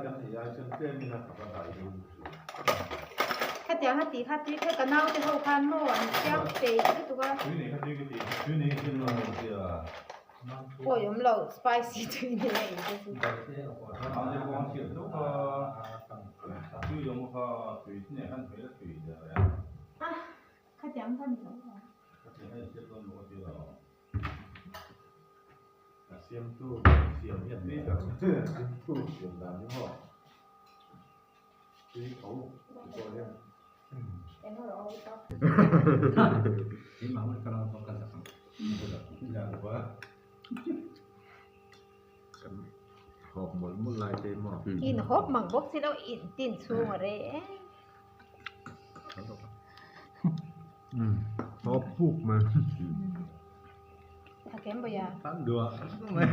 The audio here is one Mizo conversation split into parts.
kan ei ai chuan tlem in a tak a dai deuh in ka hria. Khatiang a tih kha tui kha ka naute ho khan maw an siam peih lutuk a. Tui nei kha tui ka ti, tui nei hian lo ang tia. Pawi awm lo, spicy tui nei a ei te chu. A, khatiang kha ni lo ang. A siamtu siam hian tui ber siamtu siam dan hi maw tui tho ti pawh hian. Kan hawp mawlh mawlh lai te maw. In hawp mang bawk si lo in tin chhung a rei em. Hawp puk mai. Thakem bawih a. Tan duah mai.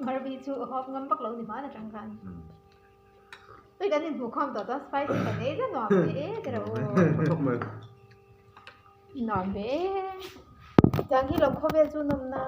Barbie chu hawp ngam vak lo ni hman atang khan. Tui kan inhmuh khawm tawh chuan spicy kan ei zet nuam ve e tiraw u. Nuam ve e. Tiang hi lo khawvel chu nawmna.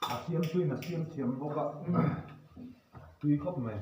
A siam tuin a siam thiam bawk a, tui khawp mai.